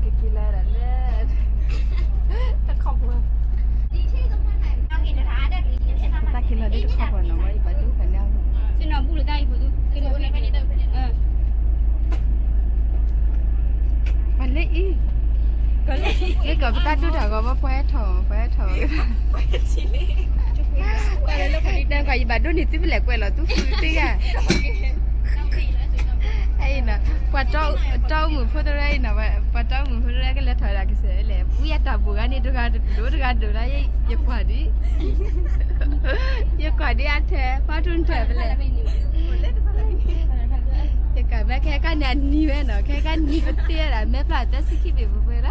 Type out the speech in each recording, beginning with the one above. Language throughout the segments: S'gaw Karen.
ကက့ၤလၢဒၣ်လၢ တခီပှၤ တၢ်က့ၤလီၤဒ်တခီပှၤနီၤ ဝဲယဘၣ်ဒိကနၣ် ပှၤလၢအံၤ မ့ၢ်ကီးပတၢ်ဒိၣ်တၢ်ဂီၤဘၣ် ပှၤဟဲထီၣ် ပှၤဟဲထီၣ် တၢ်ကွၢ်ယဘၣ်ဒိးန့ၢ်သုဖဲလဲၣ်ကွဲးလီၤသုသ့ၣ်ဂၤ အံၤနီၤ ပှၤတီအူမုၣ်ဖိသရၣ်အံၤနီၤ ပှၤတီအူမုၣ်ဖိသရၣ်ကလဲၤထီၣ်ဝဲဒၣ်ကစၢၢ်လဲၣ် ဝံအတၢ်ဘိၣ်ဂၤန့ၣ် တဂၤဒိၣ်တဂၤဒိၣ်လၢ ယကွၢ်ဒ် ယကွၢ်ဒ်အထဲ ပှၤထူၣ်ထၢၣ်ဖဲလဲၣ် ယကဘၣ်ခဲခါန့ၣ်အနံၤဝဲနီၤ ခဲခါနံၤပသ့ဝဲဒၣ် မဲာ်ဖျၢၣ်သၢဆံခံဘ့ၣ်ပှဲၤပှဲၤလီၤ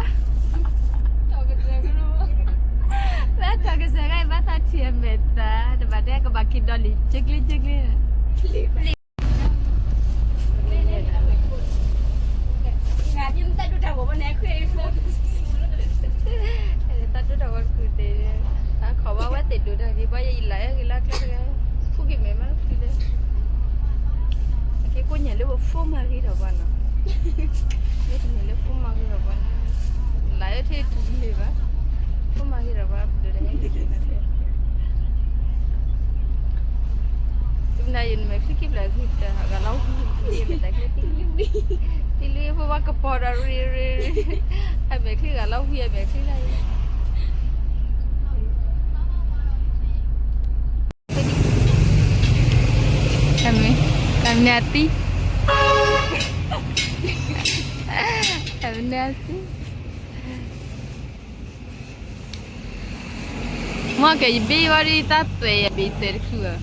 လၢတၢ်ကစၢၢ်ခါအံၤ ဘၣ်သးထံၣ်အမဲာ်သၣ် တဘၣ်တဲကဘၣ်က့ၤဒီးလံာ် က့ကျ့က့ကျ့ တၢ်ဒိၣ်တၢ်ဂီၤတခုသ့ၣ် အခီၣ်ဘၣ်ဝဲသ့ၣ်ဒိၣ်တၢ်ဂ့ၤ ဘၣ်ယဲယလၢအဂ့ၤလၢကျဲတဂၤ ဖူက့ၤမဲာ်မးတချုးလဲၣ် က့ၤကိးညၣ်လၢပဖိမၤဂ့ၤထီၣ်ပှၤနီၤ မ့ၢ်တန့ၢ်လၢဖိမၤဂ့ၤထီၣ်ပှၤ လၢအထံၣ်တမ့ၢ်ဘၣ် ဖိမၤဂ့ၤထီၣ်ပှၤ ပဒိၣ်တဂၤ နယနမဲာ်ချံခံဖျၢၣ်ဂံၢ်တၢ်ဂၤလီၤဝံၤ ယမဲာ်တၢ်ချံ တံလွံၢ်ဖိဘၣ်ကပီၤဒီးရ့ရ့ အမဲာ်ချံဂၤလီၤဝံၤအမဲာ်ချံလၢ တၢ်မနုၤအသံ တၢ်မနုၤအသံ မ့ၢ်ကဲယဘ့ၣ်ဝဲဒ်တၢ်သွဲၣ်ယဘ့ၣ်သွဲၣ်တခုဘၣ်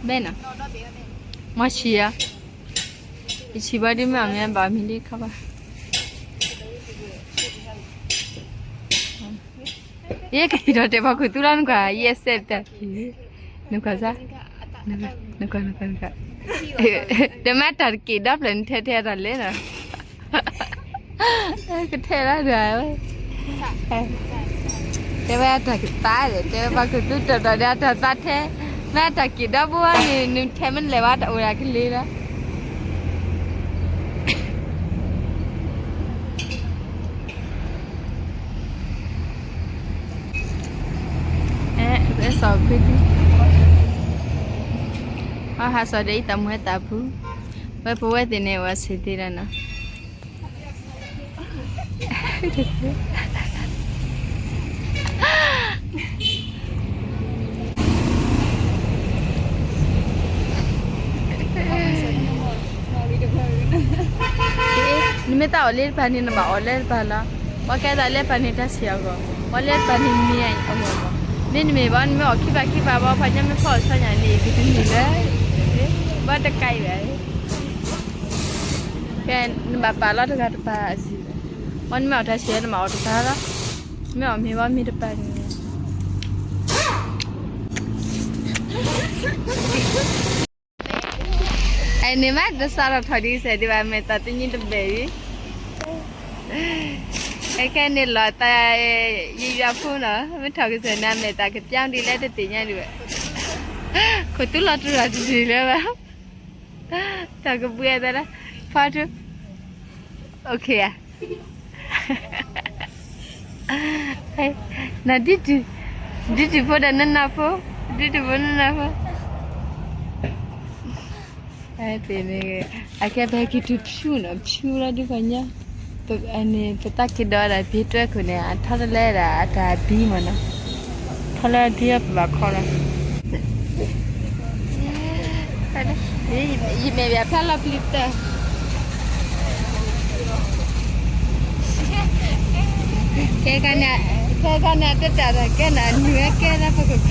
ဘဲနီၤ မ့ၢ်ဆံးဧါ ယဆံးဘၣ်ဒ်မ့ၢ်အမ့ၢ်ဘၣ်မံၤလံခီဘၣ် ယကဟံးဒီးတဲပှၤခိၣ်သူလီၤနကွၢ် ယဲစဲးတၢ် နကွၢ်စၢ် နကွၢ် နကွၢ် နကွၢ် တမ့ၢ်တၢ်တက့ၢ်ဒီဖျၢၣ်နထဲထဲတၢ်လဲၣ်နီၤ ကထဲလၢဒၣ်ဝဲ တဲဝဲအတၢ်ကသါဒီး တဲဝဲပှၤကသူတီၢ်တီၢ်ဒီးအတၢ်သါထဲ မ့ၢ်အတၢ်က့ၢ်ဒီဘိဝဲန့ၣ် နထဲမ့ၢ်လဲၤဝဲတအိၣ်ဒၣ်ကလ့လီၤ အဲ စီၤဖုဒံ အဟးစီၤဒီးအံၤတၢ်မူဟဲတၢ်ဖု ဝဲပဝဲသ့ၣ်န့ၣ် ဝဲဆံးသ့ဒီးနီၤ နမ့ၢ်တၢ်အီၣ်လၢတပၤန့ၣ် နဘၣ်အီၣ်လၢတပၤလီၤ. ပှၤကဲသးလၢပၤန့ၣ်တၢ်ဆံးအဂီၢ်, ပှၤလၢတပၤန့ၣ်မ့ၢ်အဂီၢ်လီၤ. မ့တမ့ၢ်ဘၣ် နမ့ၢ်အီၣ်ခံပၤခံပၤဘၣ် ပှၤကညီမ့ၢ်ဖီၣ်အီၤဆီညၣ်န့ၣ် ကတမ့ၢ်လၢၤ, ဘၣ်တကးအံၤဘၣ်. ကဲ နဘၣ်ပာ်လီၤတဂၤတပၤအစံး, ပှၤနမ့ၢ်အီၣ်တၢ်ဆံး နဘၣ်အီၣ်တပၤလီၤ. မ့ၢ်အီၣ်မ့ၢ်ဘၣ်မ့ၢ်တပၤန့ၣ် အန့ၣ်မး တစးထီၣ်ထီၣ်ဒ်စဲးဒံးဘၣ် မဲာ်သးတနံၤတဘဲၣ်အံၤ, ခဲခဲန့ၣ်လီၤသး ယယွၤဖိနီၤ မ့ၢ်ထီၣ်ကစၢၢ်န့ၣ် မဲာ်သးကပျီဒ်လဲၣ်တသ့ၣ်ညါဒံးဘၣ်, ခိၣ်သူလီၤတရၣ်တဒံးလၢၤဘၣ်, တၢ်ကဘှံးအသးလၢ ဖါထူ OK ဧါ. နဒုးတုၤ, ဒုးတုၤဖိဒီးနနၢ်ဖိ, ဒုးတုၤဖိနနၢ်ဖိ, အကဲပဟဲက့ၤတုၤဖၠူနီၤ ဖၠူလီၤဒုးပှၤညီ, န့ၣ် ပတၢ်က့ၤဒီးဒၣ်ဘ့တွဲခိၣ်န့ၣ် အထီတလဲဒၣ်အတၢ်ဘံမးနီၤ, ထီလၢဒုးပဘၣ်ခီလီၤ. ယမဲာ်ဘၣ်ဖျါလီၤပျံၤတၢ်, ခဲကနံၣ်, ခဲကနံၣ်တတၢ်တၢ်ကဲနၤနုၤဝဲကဲနၤပကကွၢ်,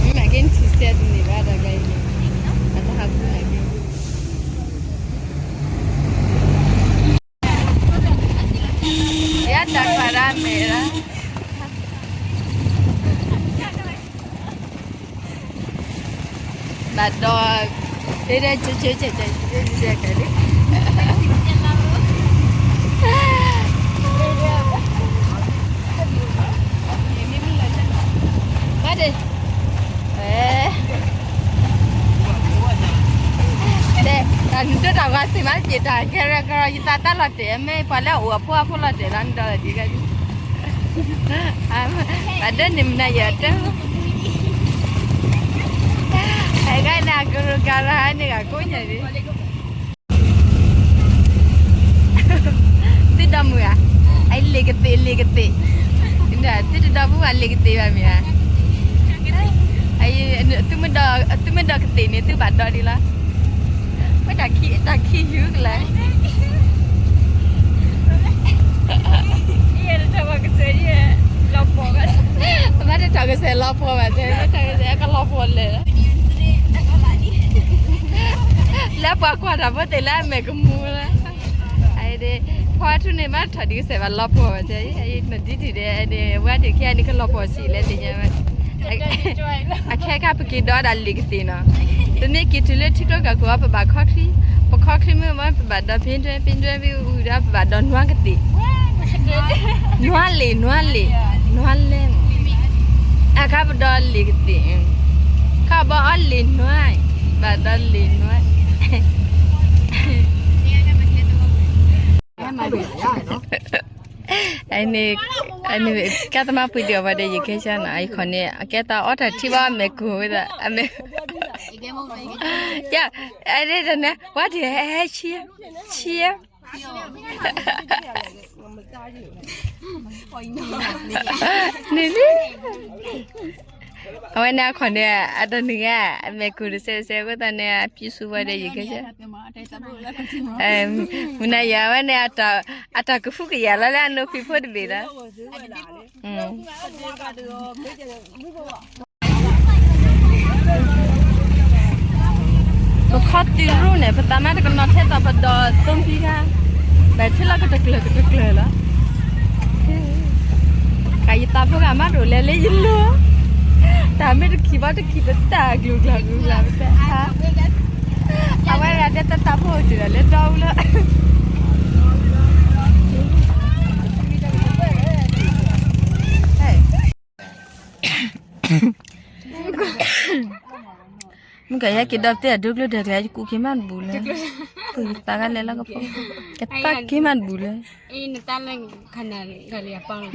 မ့ၢ်က့ၤနထံၣ်စဲတန့ၢ်ဘၣ်တၢ်ကဲအံၤန့ၣ်, အတၢ်ဟးဖူန့ၣ်က့ၤ ယတၢ်ကွၢ်ဒၣ်မဲာ်လီၤ, ဘၣ်ဒီး, တဲဒဲကကကကကကကလံ, ဘၣ်ဒီး, တဲ, တဲ နဒိၣ်တၢ်ဂီၤစ့ၢ်မး ပျံၤတၢ်ကဲရဲကရီ ယသးတၢ်လီၤတဲာ် မ့ၢ်ပှၤလၢအအိၣ်အဖိအဖိလီၤတဲာ်လီၤ နဒီးဒ်ဂၤဒ် ဘၣ်ဒၢန့ၣ်မနုၤယဲၢ်တၢ် အဂၤန့ၣ် အကရူၢ်ကရၤန့ၣ် ဂၤကိးညါဒ် သုဒီမုၢ်ဧါ, အလ့ၤကသ့ၣ်လ့ၤကသ့ၣ်, သုတဒီပုၢ်ဝဲၢ်လ့ၤကသ့ၣ်ဘၣ်မ့ၢ်ဧါ, သုမ့ၢ်ဒီးကသ့ၣ်န့ၣ် သုဘၣ်ဒီဒ်လီၤ, ဝဲတၢ်ခံ တၢ်ခံယူၤကလၢာ် ဘၣ်တထီၣ်ကစဲးလီၤပှီၢ်ဘၣ်, ဘၣ်တထီၣ်ကစဲးလီၤပှီၢ်ဘၣ် တဲဝဲတၢ်ကစဲးကလီၤပှီၢ်လၢာ် လၢပှၤကွၢ်တၢ်ဖိသ့ၣ်လၢအမဲာ်ကမူၤလၢ ဖီထူန့ၣ် ဘၣ်ထီၣ်ဒ်ကစဲးဘၣ်လီၤပှီၢ်ဘၣ် နဒ်ထံၣ်ဒီး ဝဲဒၣ်ခဲအံၤန့ၣ် ကလီၤပှီၢ်ဆံးလဲၣ်သ့ၣ်ညါဝဲ, အခဲခါပက့ၤဒီးဒၣ်လ့ၤကသ့ၣ်နီၤ, ပမ့ၢ်က့ၤတုၤလၢထံကျိကၢ်ကိးအီၤ ပဘၣ်ခီချံ, ပခီချံမ့ၢ်ဘၣ် ပဘၣ်ဒီးဖ့ဒွဲ ဖ့ဒွဲဖ့အူဒီး ပဘၣ်ဒီးနွါကသ့ၣ်, နွါလ့ၤ နွါလ့ၤ, နွါလဲၢ်, အခါပဒီးလ့ၤကသ့ၣ်, ခါဘီအီၤလ့ၤနွါ, ဘၣ်ဒီးလ့ၤနွါ အန့ၣ် ကဲသမါပှ့ၤဒံးအီၤဝဲဒီးယခဲဆါနီၤ အယခီၣ်န့ၣ် အကဲသးအီၣ်တၢ်ထံဘၣ်အမဲာ်ကိၢ်ဝဲသး အမဲာ် ယ အဒ်တၢ်န့ၣ် ဝါဒံးဟဲဟဲဆံ ဆံ န့ၣ်လံ အဝဲန့ၣ်အခီၣ်န့ၣ် အတနုၤဂၤ အမဲာ်ကိၢ်တစဲးတစဲးအဃိသတးန့ၣ် အပျံၤဆူဝဲဒီးယခဲဆါ မုၢ်နၤယၤအဝဲန့ၣ် အတၢ်ကဖူကယာ်လီၤလၢအနိးဖံးဖိတဘ့ၣ်လီၤ ပခီသုးရူၢ်န့ၣ် ပသးမါတကနီၤထဲသိးပဒီးသိဖံခါ ဘၣ်ထဲလီၤကတကျၢၤကတကျၢၤလီၤ ကယသးဖိဂၤမးတအိၣ်လဲၤလၢယလိၤ တၢ်မ့ၢ်တခံးဘၣ်တခံးပတၢ်ဂုာ်ကျၢ်ဂုာ်ကျၢ်ပတၢ် အဝဲဂၤဒဲးတၢ်သးဖိအိၣ်တုၤဒီးလၢဒီအူလီၤ မုၢ်ကယဲၢ်က့ၤဒီးပတဲအဒိကျိဒဲးကျဲ ယကူးက့ၤမးတဘူးလၢ ကူးယသးဂၤလဲၤလီၤကပီၤ ကသးက့ၤမးတဘူးလၢ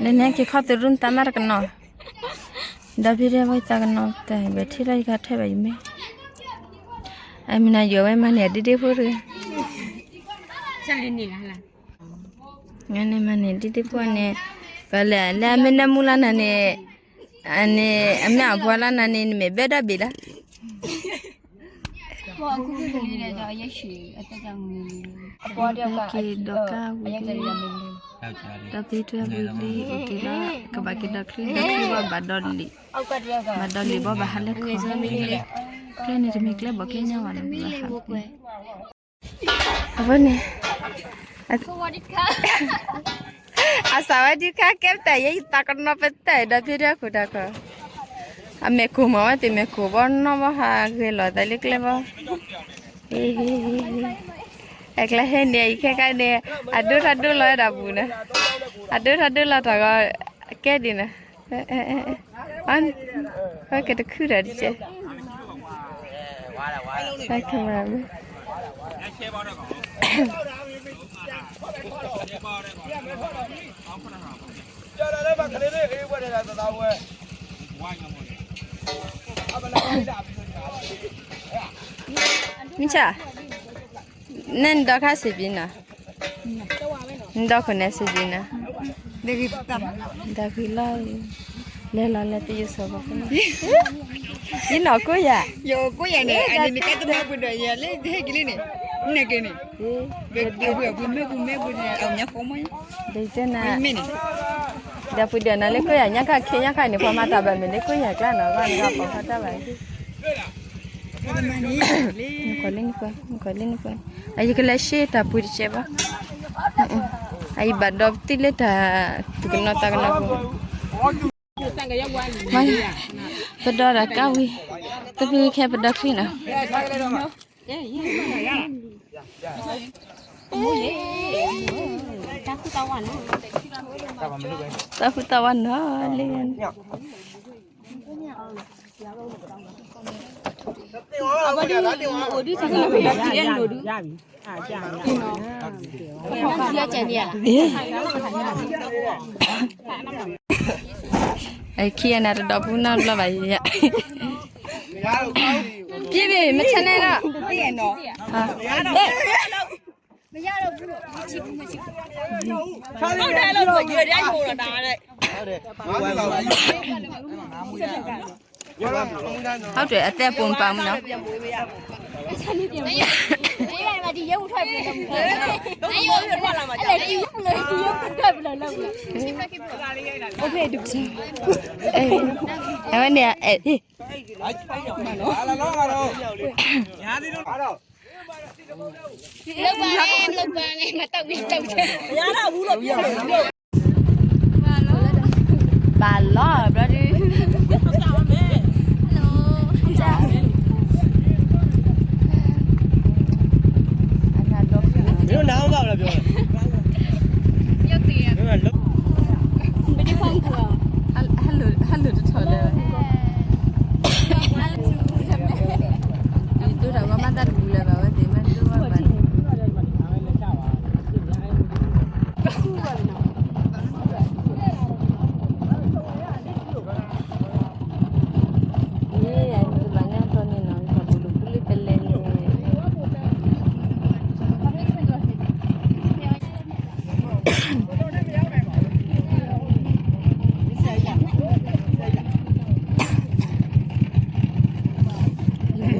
လၢန့ၣ်က့ၤခီသုးရူၢ်နသးမါတကနီၤ ဒီးဖံတဲဝဲသးကနီၤတၢ် ဘၣ်ထံၣ်လီၤယကထၢၣ်ဘၣ်ယမ့ၢ် အမုၢ်နၤယိၤဝဲမၤန့ၢ်အဒ့ဒ့ဖိတဂၤ န့ၣ်မၤန့ၢ် ဒ်ဒ့ဖိန့ၣ် ကလဲၤလၢအမ့ၢ်နၢမူလၢနၤန့ၣ် အန့ၣ် အမ့ၢ်အပှၤလၢနၤန့ၣ် နမ့ၢ်ဘဲဒီဘ့ၣ်လၢ က့ၤဒီးကါဝံၤလံ ဒီးပ့ၤတွဲဝံၤလံ အိၣ်တုၤလၢ ကဘၣ်က့ၤဒီးချံဒီးချံဘၣ်ဘၣ်ဒီလံ ဘၣ်ဒီလံဘၣ်ဘၣ်ဟးလၢခီၣ် ကျဲန့ၣ်တမ့ၢ်ကျဲဘီၣ်ကျဲညါဘၣ်န့ၣ် ဘၣ်ဟး အဝဲန့ၣ် အစးဝဲဒုခါကဲပတၢ်ယဲ ယသးကနီၤပတၢ်ဒီးဖံဒၢခိၣ်တၢ်ခီ အမဲာ်ကိၢ်မးဝဲသ့ၣ်မဲာ်ကိၢ်ဘီနီဘီဟးဂ့ၤလီၤသးလၢကျဲဘီ အကျဲဟဲန့ၣ် အံၤခဲခါန့ၣ် အဒိထီၣ်ဒိလီၤဝဲဒၣ်ပူၤန့ၣ် အဒိထီၣ်ဒိလီၤတၢ်ဂီၤ ကဲဒ်န့ၣ် အဝဲကတခုတၢ်တကဲ camera မ့ၢ် မုၢ်ဆါ နဲနဒီခါစံးဘံနီၤ နဒီခိၣ်နဲစံးဘံနီၤ ဒီဂံၢ်လီၤ လဲၤလီၤလဲၤတယိၤစီၤဘီ ယနီၢ်ကိးယၤ ယကိးယၤန့ၣ် အန့ၣ်နကဲတမၤပှဲၤဒီးယၤလၢဟဲက့ၤလံန့ၣ် နက့ၤန့ၣ် ပှဲၤပှဲၤမ့ၢ်ပူၤမ့ၢ်ပူၤန့ၣ် အညါဃီမီၢ် ဒ်တဲနၤ မ့ၢ်န့ၣ် ဒီးပှဲၤဒီးနၤလၢကိးယၤညါခါခ့ညါခါန့ၣ် ပှၤမၤတၢ်ဘၣ်မ့ၢ်လၢကိးယၤကျါနီၤ ဘၣ်နကပိာ်ခါတၢ်ဘၣ် နကွၢ်လၢနကွၢ် နကွၢ်လၢနကွၢ် အယကလဲၤရှဲတၢ်ပှ့ၤတစဲးဘၣ် အယဘၣ်ဒီးပတုၤလၢတၢ်သူၣ်ကနီၤသးကနီၤပူၤ ပဒီးတၢ်ကါဝံၤ တဖုခဲပဒီးချံနီၤ တၢ်ဖုတၢ်ဝါနီၤလံ တၢ်ဖုတၢ်ဝါနီၤလံ ခံဂၤန့ၣ်တဒီပုၢ်နီတဘျီဘၣ်ယၤ, က့ဘ့ၣ် မ့ၢ်ဆါနဲၣ်လီၤ, ဟီၣ်တဲအသဲပိာ်မပာ်မနီၤ, အဝဲန့ၣ် ဘၣ်လီၤဘျီဒုး, ဟဲလိာ်တထီၣ်လၢၤဘၣ်, ဒိၣ်တၢ်ဝဲမၤတၢ်တပူၤလၢၤဘၣ်ဝဲသ့ၣ်မၤဒိၣ်ဝဲဘၣ်, ယဲယၤန့ၣ်တဘၣ်ညါထီၣ်န့ၣ်နီၤ တၢ်ဘိၣ်လိာ်ကူလၢပ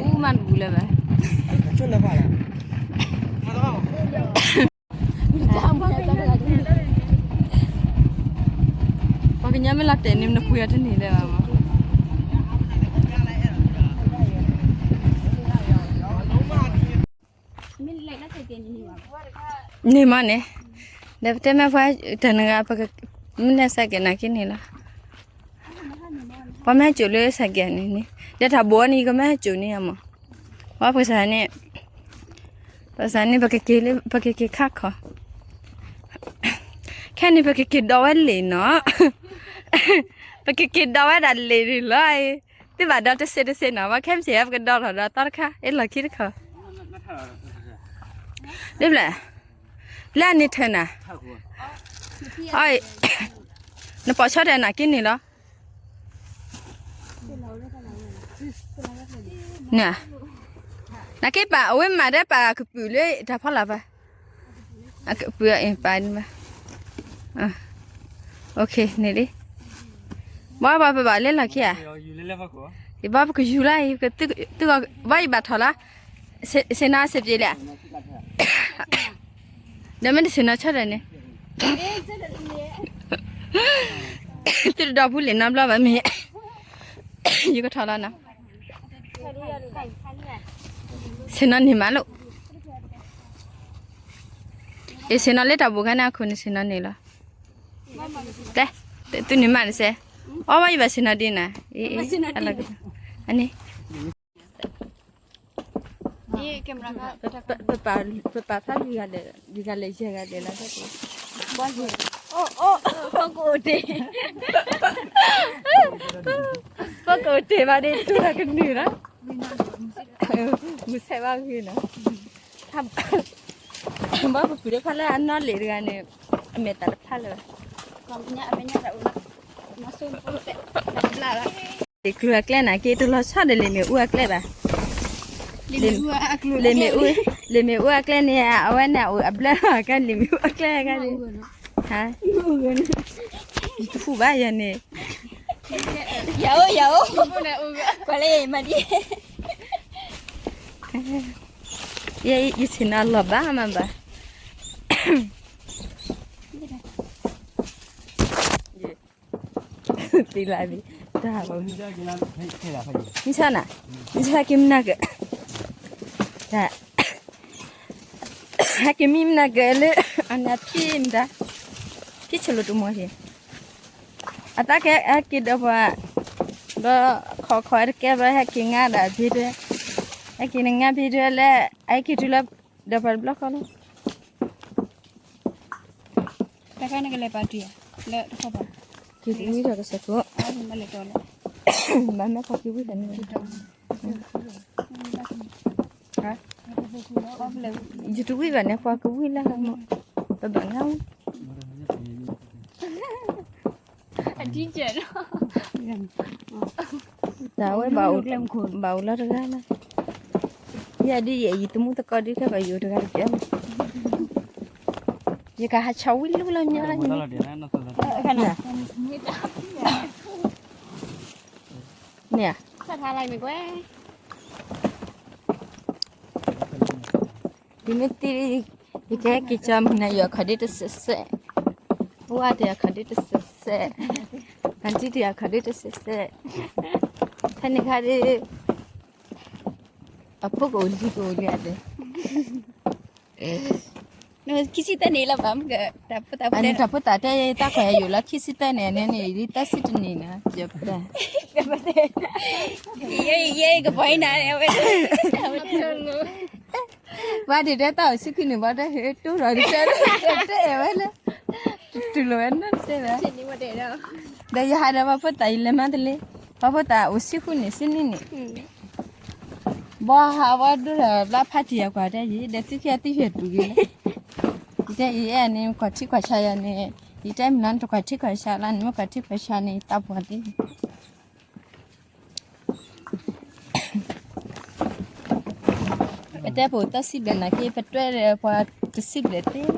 လဲၤန့ၣ် ယဘူမးတဘူလၢၤဘၣ်. ပှၤကညီမ့ၢ်လီၤတဲာ်န့ၣ် နပှ့ၤအီၤတန့ၢ်လၢၤဘၣ်မး. န့ၢ်မးန့ၣ်, ဒီးပတဲမ့ၢ်ပှၤတနဂၤ မ့ၢ်နဲၣ်စဲးကဲးနၤက့န့ၣ်လီၤ. ပှၤမ့ၢ်ဟဲစိာ်လၢစဲးကဲးန့ၣ်န့ၣ်, ဒီးတၢ်ဘိန့ၣ် ယကမ့ၢ်ဟဲစိာ်န့ၢ်အမး. ပှၤပကစၢ်န့ၣ် ပကစၢ်န့ၣ် ပကက့ၤလၢ ပကက့ၤခါခီ, ခဲန့ၣ် ပကက့ၤဒီးဝဲလံာ်နီၤ, ပကက့ၤဒီးဝဲဒၣ်လံာ်န့ၣ်လီၤ. သုဘၣ်ဒီးတစဲးတစဲးနီၤ, ပှၤခဲမုၢ်ဆ့ၣ် ပကဒီးထီၣ်ဒီးသီတခါ အ့ၣ်လီၤခံတခီ, ဒ်ဖျၢၣ်, လၢအန့ၣ်ထၢၣ်နၤ, အီ, နပိာ်ဆီဒီးနၤက့န့ၣ်လီၤ. နက့ပာ် အဝဲမၤဒၣ်ပာ်ကပုာ်လၢတၢ်ဖီလာ်ဘၣ်, အကပုာ်အပာ်န့ၣ်ဘၣ်, န့ၣ်လံ, ဘၣ်ဘၣ်ပဘၣ်လဲၤလီၤခံဧါ, ယဘၣ်ပကယူၤလၢ, ဘၣ်ယဘၣ်ထီၣ်လီၤ, ဆ့ၣ်နီၤဆ့ၣ်ပျ့ၤလဲၣ်, ဒီးမ့ၢ်တဆ့ၣ်နီၤဆီဒီးန့ၣ်, သုတဒီပုၢ်လံာ်နီတဘျီဘၣ်မ့ၢ်, ယကထီၣ်လီၤနီၤ, ဆ့ၣ်နီၤန့ၢ်မးလိာ်, ယဆ့ၣ်နီၤလၢတၢ်ဘိၣ်ခါန့ၣ်အခိၣ်န့ၣ်ဆ့ၣ်နီၤန့ၢ်လီၤ, တဲ, သုန့ၢ်မးန့ၣ်စဲး, အီ ဘၣ်ယဘၣ်ဆ့ၣ်နီၤဒ်နၤ, အန့ၣ် ပပာ်ဖျါလံဂၤလဲၣ်, လံဂၤလဲၣ်ယဲၢ်ဂၤလဲၣ်လီၤ, ဖီကအိၣ်တ့ၢ်, ဖီကအိၣ်တ့ၢ်ဘၣ်ဒီး တူၢ်တၢ်ကနုာ်လီၤ, မုၢ်ဆဲးဘၣ်ဂ့ၤနီၤ, ဘၣ်ပပုာ်လၢဖီလာ်အနီၢ်လံာ်တဂၤန့ၣ်, အမဲာ်တၢ်တဖျါလၢၤဘၣ်, တ့ၢ်ကျိၤအကျဲနၤက့ တလီၤဆီဒီးလံာ်မ့ၣ်အူအကျဲဘၣ်, လံာ်မ့ၣ်အူ, လံာ်မ့ၣ်အူအကျဲန့ၣ် အဝဲန့ၣ်အအိၣ်အဘျၢလီၤကါ လံာ်မ့ၣ်အူအကျဲကါန့ၣ်, ဟါ, ယတဃူဘၣ်ယၤန့ၣ်, ယၤအိၣ်ယၤအိၣ်, ကွၢ်လၢယမၤဒ်, ယဆ့ၣ်နီၤလီၤဘၣ်မးဘၣ် သ့လၢဘၣ်, တၢ်ဘၣ်, မုၢ်ဆါနၤ, မုၢ်ဆါက့ၤမနၤက, တၢ်, ဟဲက့ၤမံမနၤကလၢ, အနၢ်ဖံမတၤ, ဖံဆလိာ်တမီၤဟ့ၣ်, အတၢ်ကဟဲက့ၤဒီးပှၤ, ဒီးခီခီတကဲဘျီ ဟဲက့ၤငါဒၣ်ဖံတ, ဟဲက့ၤနငါဖံတလဲၣ်, ဟဲက့ၤတုၤလၢ, ဒီးပှၤတဘျီဃီလီၤ တခါနကလဲၤပာ်တံၢ်ဧါ, လၢတခီပၤ, က့ၤဝံထီၣ်ကစၢ်ခိၣ်, ဘၣ်မ့ၢ်ခီက့ၤဝံထီၣ်န့ၣ်, ယတဝံၣ်ဘၣ်န့ၣ် ပှၤကဝံၣ်လၢမ ပဘၣ်ငါဝံၣ် အထံၣ်ကဲးလီၤ တၢ်ဝဲဘၣ်အိၣ်လီၤတဂၤလီၤ ယဒ်ယဲ ယတမူသကိးဒ်ခဲကီး ယအိၣ်တဂၤတကဲးလီၤ ယကဟးဆီဝံၣ်လူလီၤညီလီၤ န့ၣ် ဒ်မ့ၢ်တံၢ် ယကဟဲက့ၤကၠီမုၢ်နၤ ယအခီၣ်ဒ့တစဲးစဲး, ဝါတ့ၢ်အခီၣ်ဒ့တစဲးစဲး, အတံၢ်တ့ၢ်အခီၣ်ဒ့တစဲးစဲး, ဖဲန့ၣ်ခါဒ် အဖိကအိၣ်လံကအိၣ်လံဧါဒဲး ခံဆံသၢနံၣ်လီၤဘၣ်မ့ၢ်က တၢ်ဖိသၣ် အန့ၣ်တၢ်ဖိသၣ်တဲ တၢ်ခွဲးယိာ်လီၤ ခံဆံသၢနံၣ်န့ၣ်န့ၣ် ယဒ်သၢဆံတနံၣ်နီၤ ယပတဲ ယဲကဘီနၤဝဲ ဘၣ်ဒ်တဲတၢ်အိၣ်ဆံခွံနံၣ်ဘၣ်တဲ ဟဲတိၢ်ဒီးတတဲ တအဲၣ်ဝဲလၢ တတူၢ်လိာ်ဝဲနီတစဲးဘၣ် ဒီးယဟးဒီးပှၤဖိသၣ်အံၤလဲၤမၤတလ့ ပှၤဖိသၣ်အိၣ်ဆံဃုနံၣ်ဆံနံၣ်န့ၣ် ဘီဟးဝဲဒိၣ်ဒီးဘျါဖးတံၢ်အကွၢ်တဲယံၤ ဒီးသုခံဂၤသုဟဲတူၢ်က့ၤလၢ ယတဲအံၤအဲၣ်န့ၣ် ကွၢ်ထံကွၢ်ဆးယၤန့ၣ် ယတဲမနုၤနတကွၢ်ထံကွၢ်ဆးလၢန့ၣ် မ့ၢ်ကွၢ်ထံကွၢ်ဆးန့ၣ် ယသးပှၢ်သ့ အတဲပအိၣ်သၢဆံဘျဲၣ်နာ်က့ ပတွဲဒီးပှၤတဆံဘျဲၣ်သ့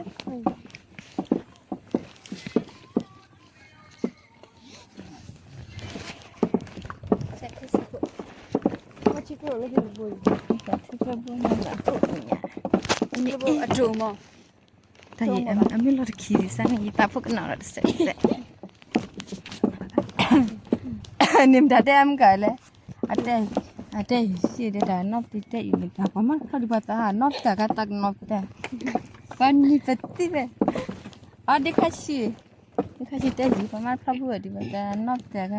တၢ်အံၤ အမ့ၢ်လီၤတခံဒံးစၢ်န့ၣ် ယသးဖိကနၣ်လီၤတစဲးစဲး န့ၣ်မတၤတဲအမုၢ်ကလဲၣ် အတဲ အတဲယံၤဒဲးတၢ်နီၢ်ပတံတဲအံၤန့ၣ် တၢ်ပှၤမၤဖျီဒံးပှၤသးနီၢ်ပတံကသးကနီၢ်ပတံ ပှၤနံၤပသံဝဲ အီဒ့ခါဆံ ဒ့ခါဆံတဲယံၤ ပှၤမၤဖျီဘုဝဲဒံးပှၤသးနီၢ်ပတံက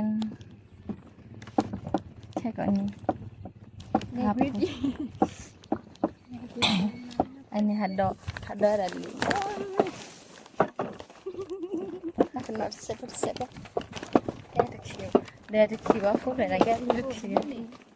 ခဲကီးန့ၣ် အန့ၣ်ဟးဒီး ဟးဒီးဒၣ်လံ ကနီၢ်တစဲးဖိတစဲးဖိ ကဲတခံ ဒီးတခံဘၣ်ဖိဖျဲးနၤကဲတခံ